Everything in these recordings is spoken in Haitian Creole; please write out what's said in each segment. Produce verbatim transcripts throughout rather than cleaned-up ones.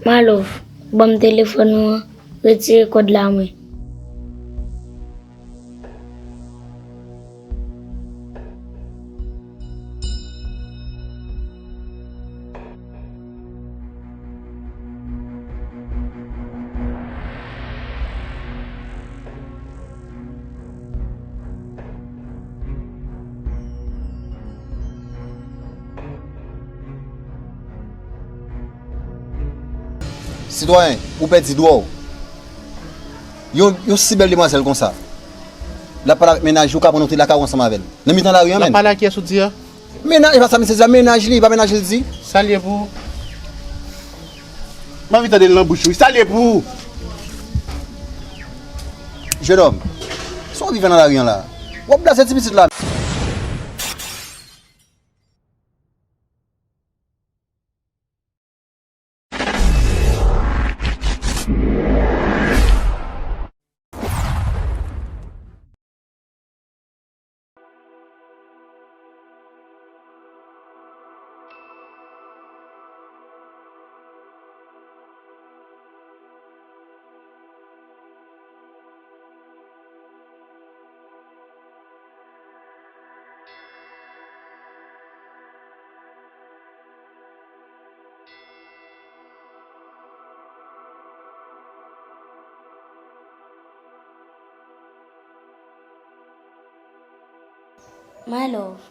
Malòv, ban m telefòn ou an, retire kòd la mwen. Sitwayen, ou pèdi dwa w. Yon, yon si bèl demwazèl konsa. L ap pale avèk mennaj li, ou ka pran wout lakay ou ansanm avè l. Nan mitan lari a menm. L ap pale ak kiyès ou di a? Mennaj, e pa sa misye di la, mennaj li, e pa mennaj li l di. Sa l ye pou ou? M anvi tande l nan bouch ou. Sa l ye pou ou? Jenòm, sa w ap viv nan lari a la? W ap blaze ti pitit la. My love,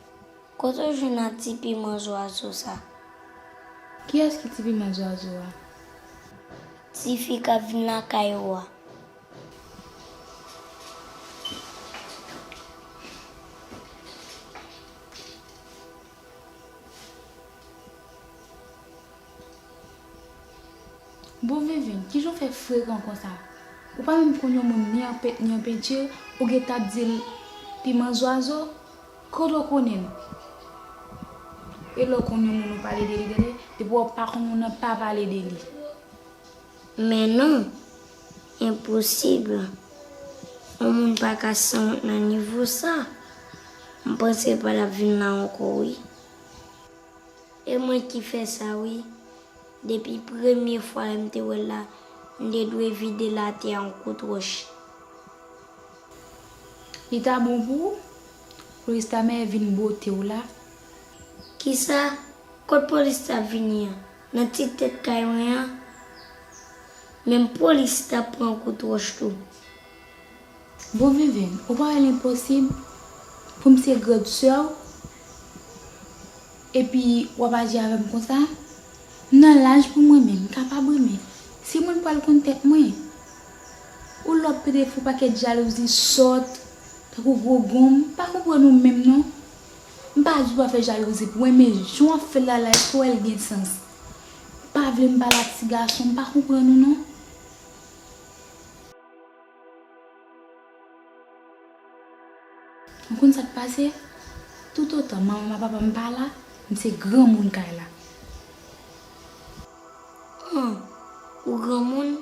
kote w jwenn a ti piman zwazo sa? Kiyès ki ti piman zwazo a? Tifi k ap vin lakay ou a. Bon Venven, kijan w fè frekan konsa? Ou pa menm konn yon moun ni an pent ni an pentye, ou gentan ap di l piman zwazo? Kote w konnen l? E lè w konn yon moun ou pale de li tande, depi w pa konn moun nan pa pale de li. Men non, enposib. Yon moun pa ka sanwont nan nivo sa. M panse l pa t ap vin la ankò wi. E mwen ki fè sa wi. Depi premye fwa lè m te wè l la, m te dwe vide l atè a yon kout wòch. Li ta bon pou ou pou Lista Mèyè vin bote w la. Kisa? Kot polis t ap vini an? Nan ti tèt kay mwen an? Menm polis t ap pran kout wòch tou. Bon Venven, ou pa wè l enposib pou m se grand sè w epi w ap aji avè m konsa? M nan laj pou m renmen, m kapab renmen. Si moun pral konn tèt mwen. Ou lòt pede fou pakèt jalouzi sòt, tankou gwo gonm, m pa konprann ou menm non. M pa di w pa fè jalouzi pou mwen, men jan w ap fè l la la, èske w wè l gen sans? M pa vle m pale ak ti gason, m pa konprann ou non. Ou konn sa k pase? Toutotan manman m ak papa m pa la, m se granmoun kay la. Hum, ou granmoun?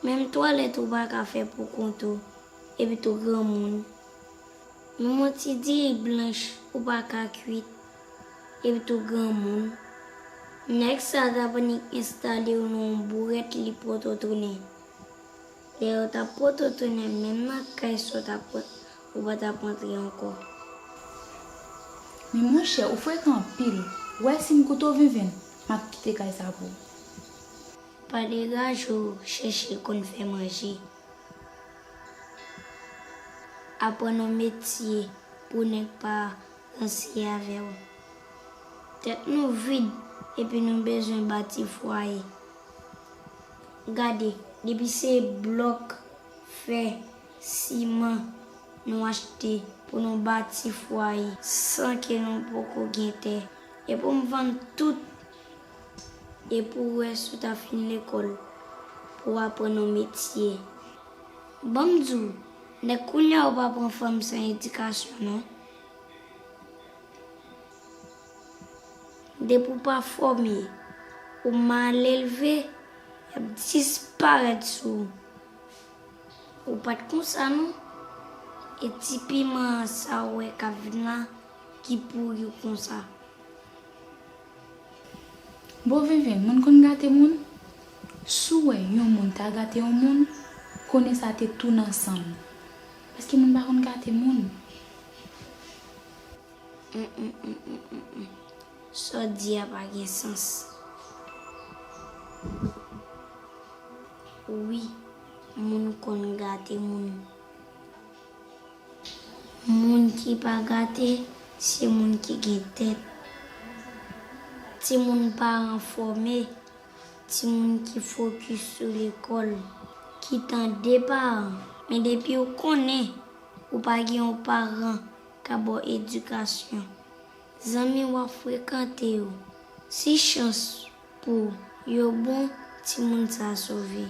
Menm twalèt ou pa ka fè pou kont ou, epi tou granmoun. Menm yon ti diri blanch ou pa ka kuit, epi tou granmoun. Nèg sa ta p annik enstale w nan yon bourèt li poto tounen. Lè yo t ap poto tounen menm nan kay sa w t ap pran, ou pa t ap rantre ankò. Men monchè, ou frekan anpil. Ou wè si m koute w Venven, m ap kite kay sa pou ou. Pa degaje w chèche konn fè manje. Aprann yon metye pou nèg pa ranse avè w. Tèt nou vid epi nou bezwen bati fwaye. Gade, depi se blòk, fè, siman nou achte pou nou bati fwaye san ke nou poko gen tè. E pou m vann tout e pou w wè si w ta fin lekòl pou w aprann yon metye. Ban m di w, nèg kounye a ou pa pran fanm san edikasyon non. Depi w pa fòme, ou mal elve, y ap disparèt sou ou. Ou pa t konsa non. E ti piman sa ou wè k ap vin la ki pouri w konsa. Bon Venven, moun konn gate moun? Ta gate yon moun, konnen sa te tou nan san m. Paske moun pa konn gate moun. Sa w di a pa gen sans. Wi, moun konn gate moun. Moun ki pa gate, se moun ki gen tèt. Timoun pa anfòme, timoun ki fokis sou lekòl, ki tande paran. Men depi w konnen ou pa gen yon paran k ap ba w edikasyon, zanmi w ap frekante yo, si chans pou yo bon, timoun sa sove.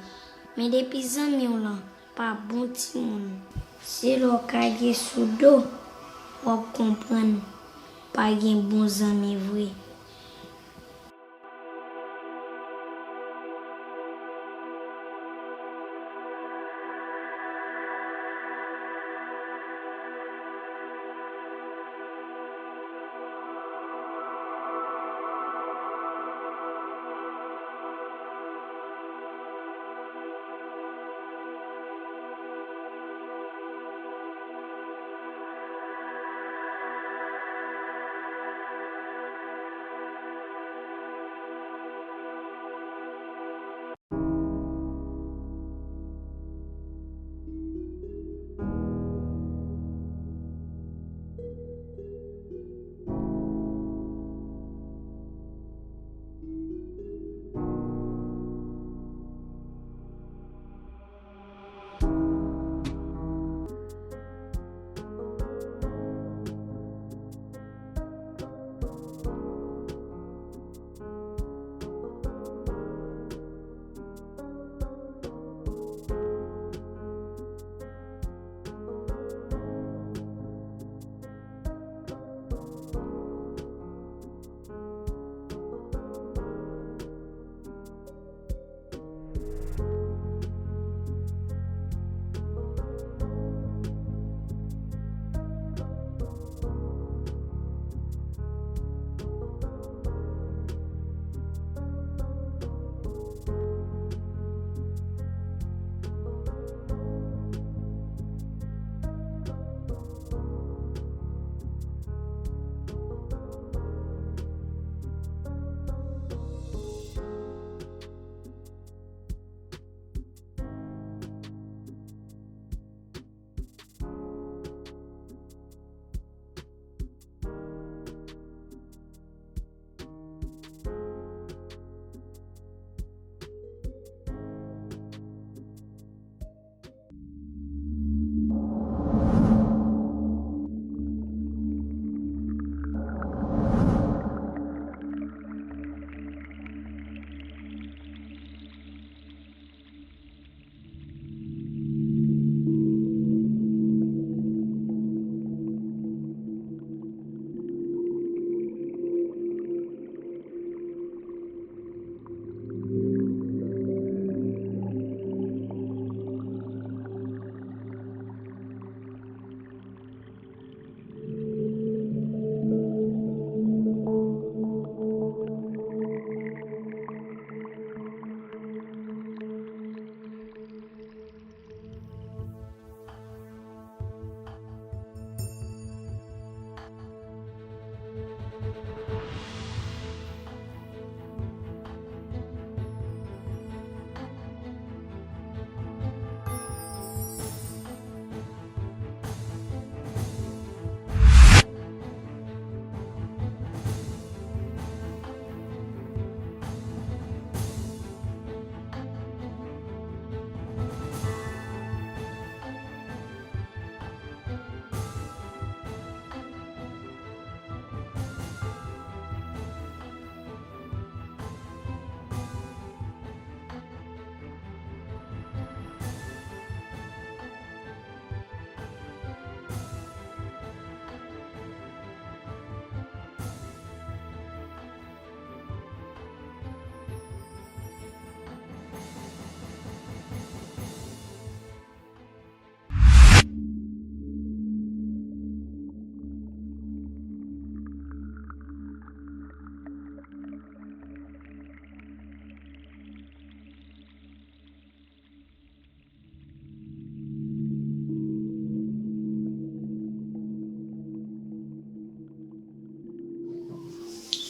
Men depi zanmi w lan pa bon, timoun, se lè w kage sou do w ap konprann pa gen bon zanmi vre.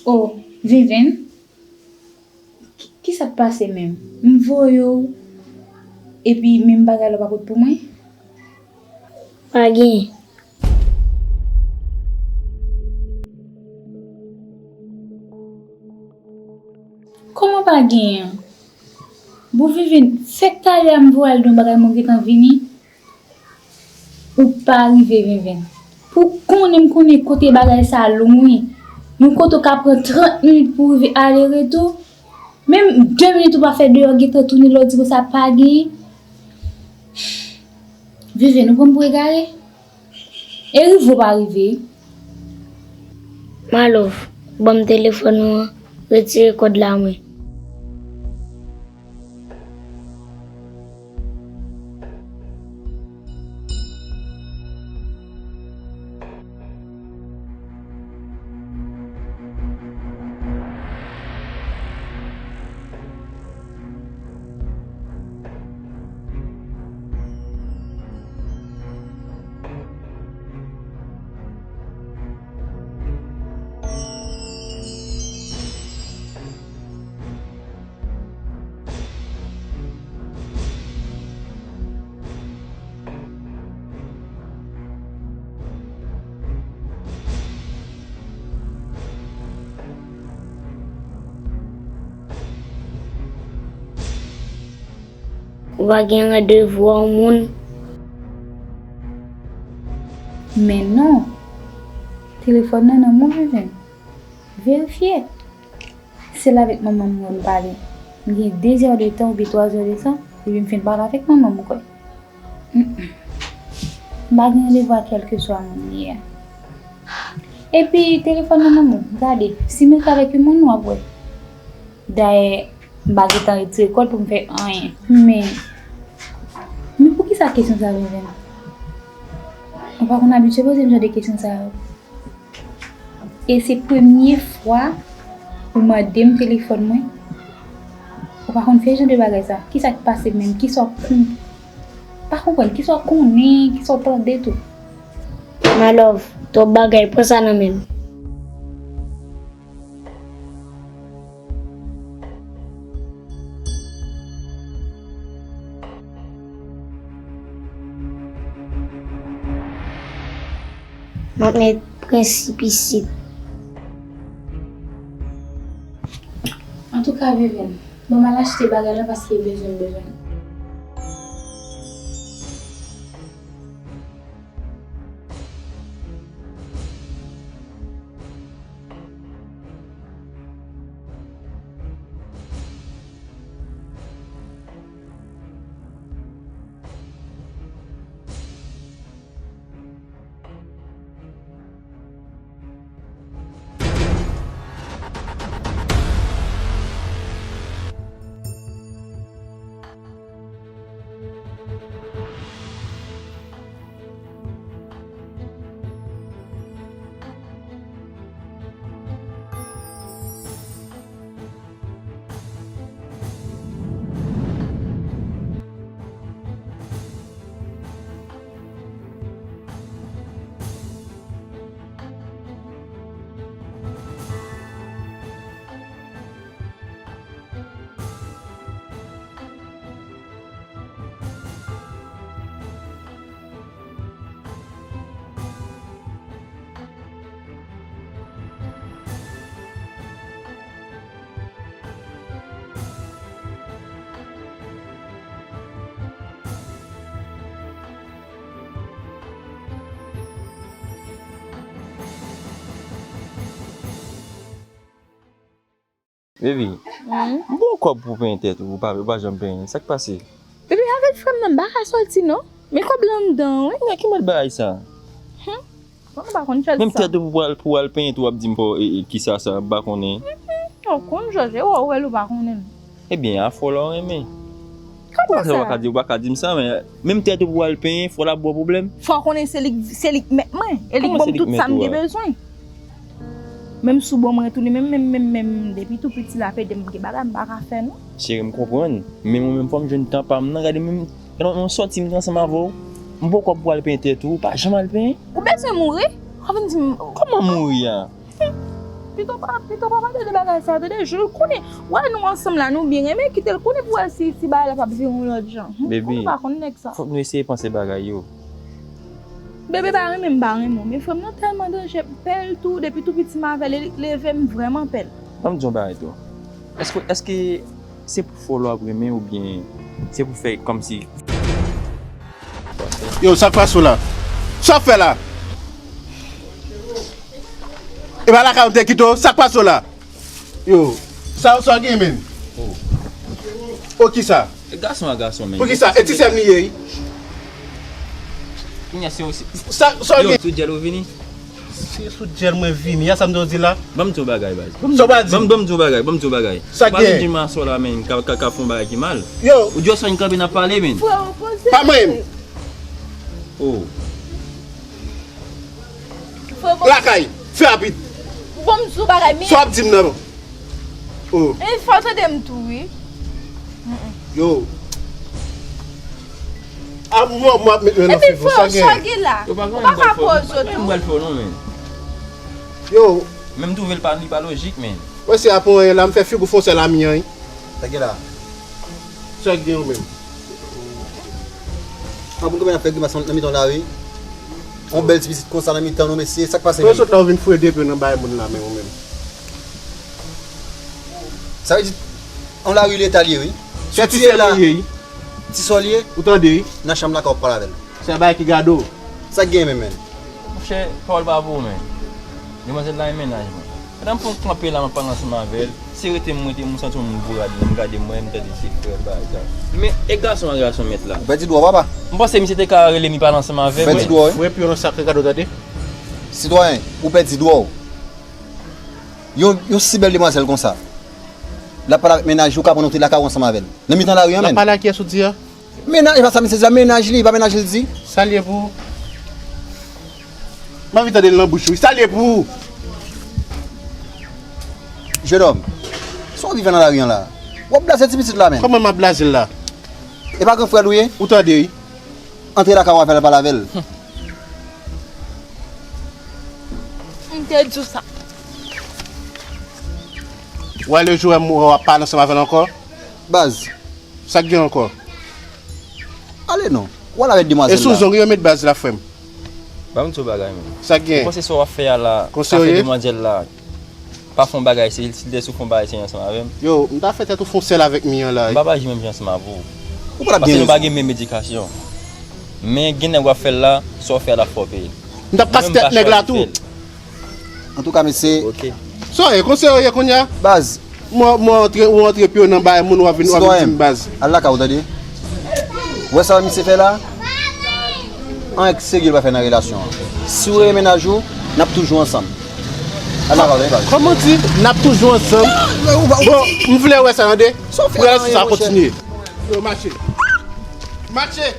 O, Venvenn, ki, ki sa k pase menm? M voye w, epi menm bagay la w pa pot pou mwen? Pa genyen. Kòman pa genyen? Bon, Venvenn, fèk talè a m voye al di w yon bagay, mwen gentan vini. Ou pa rive, Venvenn. Pou konnen, m konnen kote bagay sa a lwen. Yon kote w ka pran trant minit pou w rive ale retou. Menm de minit ou pa fè deyò, gentan tounen la, w di konsa pa genyen. Venvenn, ou pran m pou egare? E rive ou pa rive? Malòv, ban m telefòn ou an, retire kòd la mwen. Ou pa gen randevou a yon moun? Men non. Telefòn nan nan men w, Venvenn. Verifye. Se la avèk manman m wè m pale. M gen de zè de tan oubyen twa zè de tan, epi m fin pale avèk manman m, ou kwè. Mm, mm. M pa gen randevou ak kèlkeswa moun li ye a. Epi, telefòn nan nan men w, gade, si m rete avèk yon moun, w ap wè. Dayè, m pa gentan retire kòd pou m fè anyen. Men, men poukisa kesyon sa a vin vin? Ou pa konn abitye poze m jan de kesyon sa yo. E se premye fwa ou mande m telefòn mwen. Ou pa konn fè jan de bagay sa. Kisa k pase menm? Kisa w konn? Pa konprann. Kisa w konnen? Kisa w tande tou? My love, twòp bagay, pran sa nan men m. M ap met prensip isit. Antouka, Venvenn, ban m al achte bagay la paske bezwen m bezwen. Baby, m ba w kòb pou w penyen tèt ou, ou pa, ou pa janm penyen. Sa k pase? Baby, avèk frè m nan, m pa ka sòti non. Men kòb la anndan, wi. Nan ki mòd bagay sa? Hum. Bon, m pa konn fè sa. Menm tèt ou pou al, pou al penyen tou, w ap di m fò, e, e, kisa sa, m pa konnen. Hum, hum. Ou konn Jòj, e wè, ou wè l ou pa konnen l. Ebyen, afè w la w renmen. Kòman sa? Ou pa ka di, ou pa ka di m sa, men menm tèt ou pou al penyen, fò l ap ba w pwoblèm. Fò w konnen se li, se li k mèt mwen, e li k ban m tout sa m te bezwen. Menm sou bò mwen tou, li menm, menm, menm, menm, depi tou piti l ap ede m gen bagay m pa ka fè non. Cheri, m konprann, men mwen menm fò m jwenn tan pa m nan, gade menm, gade m sòti m ansanm avè w, m ba w kòb pou al penyen tèt ou, ou pa janm al penyen. Ou bezwen mouri? Ou vin di m. Kòman mouri a? Pito pa, pito pa pale de bagay sa, tande, Jou, l konnen. Wè nou ansanm la, nou byen renmen, kite l konnen pou wè si, si bagay la p ap vire yon lòt jan. Hum, Baby, konnen pa konn nèg sa. Fòk nou eseye panse bagay yo. Bebe pa renmen m, pa renmen w. Men frè m nan tèlman danje, m pè l tou, depi tou piti m avè l, e li k leve m vrèman pè l. Ban m di yon bagay tou. Èske, èske se pou fò l w ap renmen oubyen se pou fè kòmsi? Yo, sa k pase w la? Sa w ap fè la? E pa lakay ou m te kite w, sa k pase w la? Yo, sa, sa w gen, menm? Oh. O, kisa? E gason a gason, menm. Pou kisa? E ti sè m li ye, wi. Kounye a, se, se, sa, sa w gen? Yo, sou djèl ou vini? Se sou djèl mwen vini, a sa m te di la? Ban m di yon bagay, baz. Sa w pa di? Ban m, ban m di yon bagay, ban m di yon bagay. Sa gen? Ou pa vin di m aswè la, menm, ka, ka, ka fè yon bagay ki mal. Yo. Ou di w sa n kanpe n ap pale, menm. Frè, opoze. Pa mwen menm. Oh. Frè, bon. Lakay, fè rapid. Bon, m di w bagay, men. Sa w ap di m nan? Oh. E, fò w tande m tou, wi. Yo. A, mwen, mwen ap met men nan figi w. Epi, frè, sa w gen la? Ou pa ka poze w tou. Yo. Menm twouve l pa, li pa lojik, men. Mwen se apre anyen la, m fè figi w fè yon sèl ami an, wi. Sa gen la? Sa k gen ou menm? An pou kòman y ap fè grimas nan mitan lari? On bèl ti pitit konsa nan mitan nou, mesye, sa k pase menm? Sot la ou vin foure de pye nan bay moun la, men ou menm. Sa vle di, on lari leta l ye, wi. Soti la, ti sò l ye. Ou tande, wi. Nan chanm la ka w ap pale avè l. Se bagay ki gade w. Sa k gen menm, menm? Monchè, pawòl pa pou ou, men. Demwazèl la e mennaj mwen. Pandan m pran kanpe la, m ap pale ansanm avè l. Se rete m, rete m, m santi yon moun pou gade m, gade m, m tande se frè l, bagay sa. Men, e gason a gason mèt la. Ou pèdi dwa w, papa. M panse misye te ka rele m, li pale ansanm avè m. Ou pèdi dwa w, wi. Fouye pye w nan sak, gade w, tande. Sitwayen, ou pèdi dwa w. Yon, yon si bèl demwazèl konsa. L ap pale avèk mennaj li, ou ka pran wout lakay ou ansanm avè l. Nan mitan lari a, menm. L ap pale ak kiyès ou di a? Mennaj, e pa sa misye di a, mennaj li, e pa mennaj li di. Sa l ye pou ou? M anvi tande l nan bouch ou. Sa l ye pou ou? Jenòm, sa w ap viv nan lari an la? W ap blaze ti pitit la, menm. Kòman m ap blaze l la? E pa gran frè l ou ye? Ou tande, wi. Antre lakay ou avè l, pale avè l. M te di w sa. W ale jou wè m, w ap pale ansanm avè l ankò? Baz. Sa k gen ankò? Ale non. W al avèk demwazèl la. E sou zong yo met baz la, frè m. Ban m di w bagay, men. Sa k gen? Ou panse sa w ap fè a la, sa fè demwazèl la pa fè yon bagay, se, si l te sou fè yon bagay, se ansanm avè m. Yo, m ta fè tèt ou fè yon sèl avèk mi an la. M pa pa aji menm jan ansanm avè w. Ou pa t ap gen rezon. Paske nou pa gen menm edikasyon. Men gen nèg w ap fè l la, sa w fè a la fò w peye. M t ap kase tèt nèg la tou. Antouka, mesye. Ok. Sa w ye, konsa w ye kounye a? Baz. Mwen, mwen antre, ou antre pye w nan bagay moun, w ap vin, w ap vin di m baz. Sitwayen, al lakay ou, tande. Ou wè sa misye fè la? Anyen k serye l pa fè nan relasyon an. Si w renmen mennaj ou, n ap toujou ansanm. Al lakay ou, tande, baz. Kòman di, n ap toujou ansanm? Bon, m vle wè sa, tande. Relasyon sa kontinye. Yo, mache. Mache.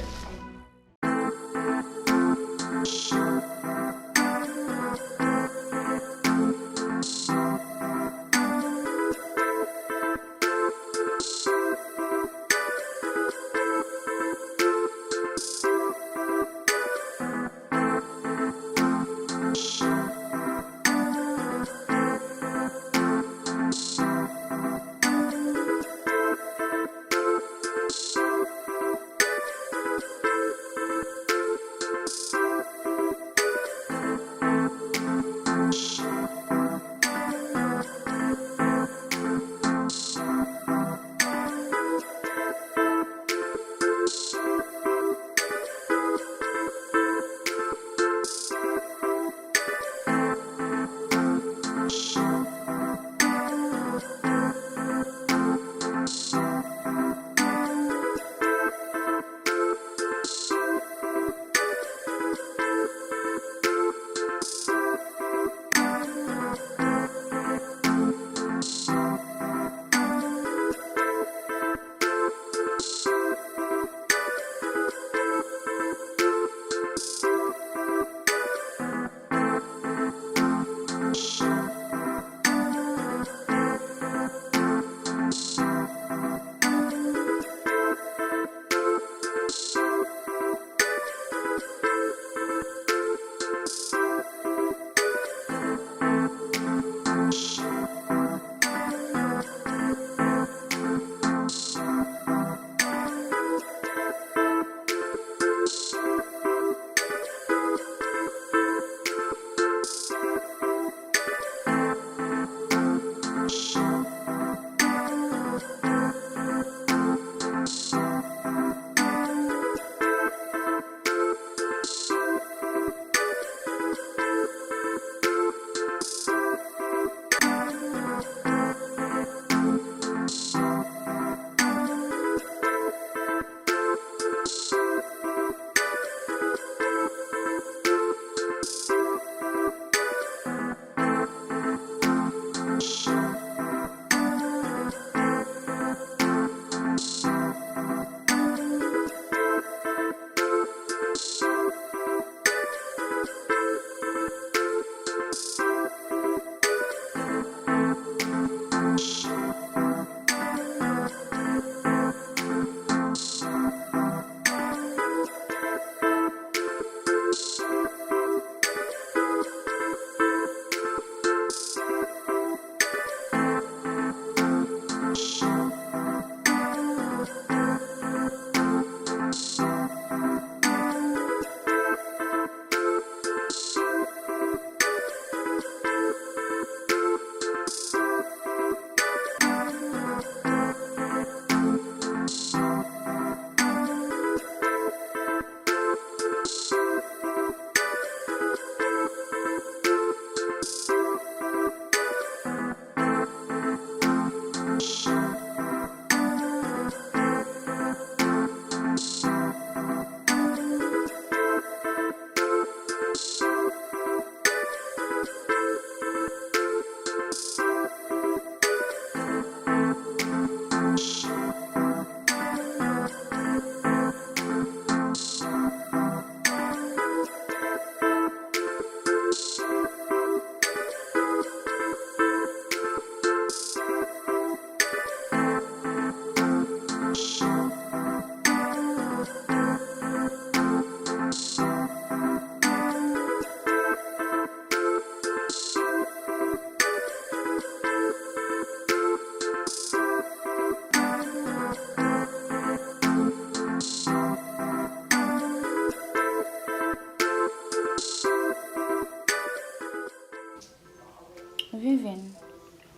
Viven,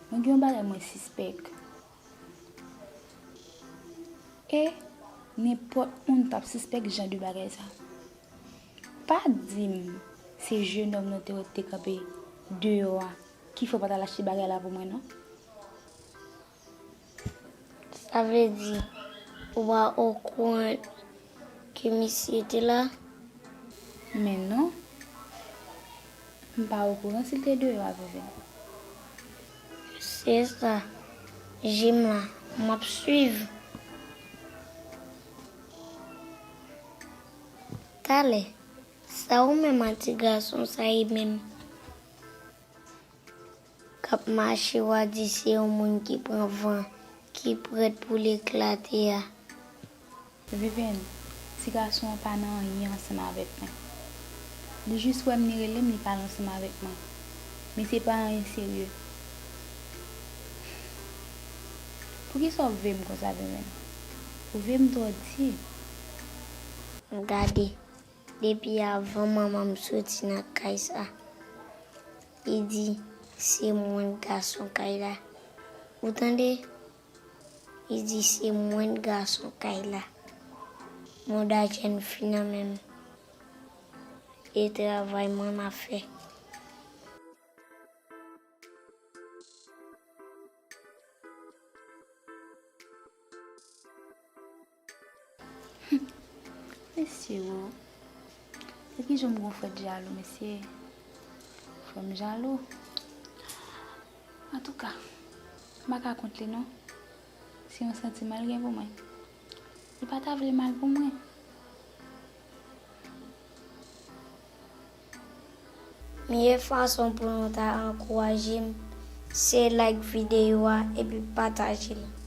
mwen gen yon bagay mwen sispèk. E nenpòt moun t ap sispèk jan de bagay sa. Pa di m se jenòm nan te wè te kanpe deyò a ki fè w pa t al achte bagay la pou mwen non. Sa vle di ou pa okouran ke misye te la? Men non, m pa okouran si l te deyò a, Viven. Se sa, je m la, m ap swiv. Talè, sa ou menm ak ti gason sa ye menm? K ap mache, w a di se yon moun ki pran van, ki prèt pou l eklate a. Viven, ti gason an pa nan anyen ansanm avèk mwen. Li jis wè m, li rele m, li pale ansanm avèk mwen. Men se pa anyen serye. Poukisa w veye m konsa, Viven? Ou veye m twò di. Gade, depi avan manman m soti nan kay sa, li di se mwen gason kay la. Ou tande? Li di se mwen gason kay la. Mouda jèn fi nan men m. E travay mwen m ap fè. Mesye o. E kijan m gon frè t jalou, mesye. Frè m jalou. Antouka, m pa ka kont li non. Se yon santiman l gen pou mwen. Li pa ta vle mal pou mwen. Meyè fason pou nou ta ankouraje m, se like videyo a epi pataje l.